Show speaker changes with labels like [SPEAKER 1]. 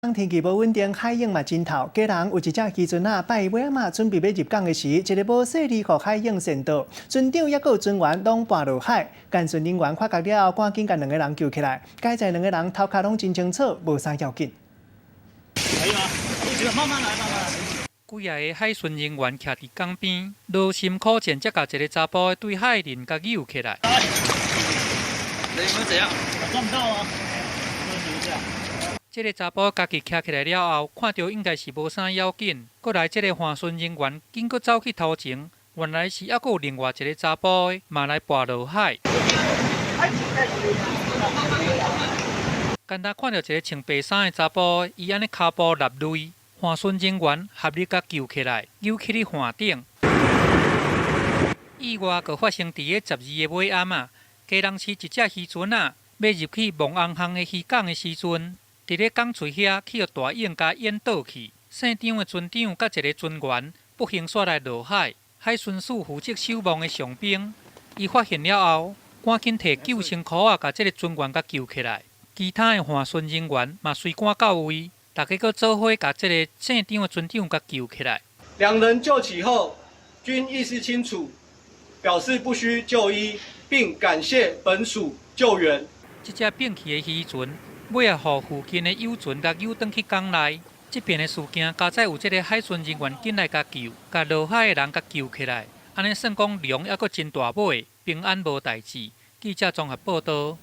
[SPEAKER 1] 天氣無穩定，海湧嘛真透。基隆有一隻漁船仔，拜一尾仔嘛準備欲入港的時，一个無細膩予海湧跣倒，船長抑閣有船員攏跋落海。幹巡人員發覺了後，趕緊共兩个人救起來。佳哉兩个人頭殼攏真清楚，無啥要緊。
[SPEAKER 2] 可以嗎？慢慢來，慢慢來。
[SPEAKER 3] 幾仔个海巡人員徛佇港邊，勞心苦戰，才共一个查埔對海裡共搝起來。
[SPEAKER 2] 你們怎樣？撞到啊！
[SPEAKER 3] 這个查埔家己徛起來了後，看著應該是無啥要緊。閣來這个岸巡人員緊閣走去頭前，原來是猶閣有另外一个查埔嘛來跋落海。敢若看著一个穿白衫的查埔，伊按呢跤步落淚，岸巡人員合力共救起來，搝去咧岸頂。意外閣發生佇咧12个尾暗仔，基隆市一隻漁船仔，欲入去望紅巷的漁港的時陣，佇咧港喙遐去予大湧共淹倒去。姓張的船長佮一个船員不幸煞來落海。海巡署負責守望的上兵，伊發現了後，趕緊提救生箍仔，共這个船員共救起來。其他的岸巡人員嘛隨趕到位，大家閣做伙共這个姓張的船長共救起來。
[SPEAKER 4] 兩人救起後，均意識清楚，表示不需就醫，並感謝本署救援。
[SPEAKER 3] 這隻變去的漁船，尾仔予附近的遊船共搝轉去港內。這邊的事件，佳哉有這个海巡人員緊來共救，共落海的人共救起來。按呢算講龍猶閣真大尾，平安無代誌。記者綜合報導。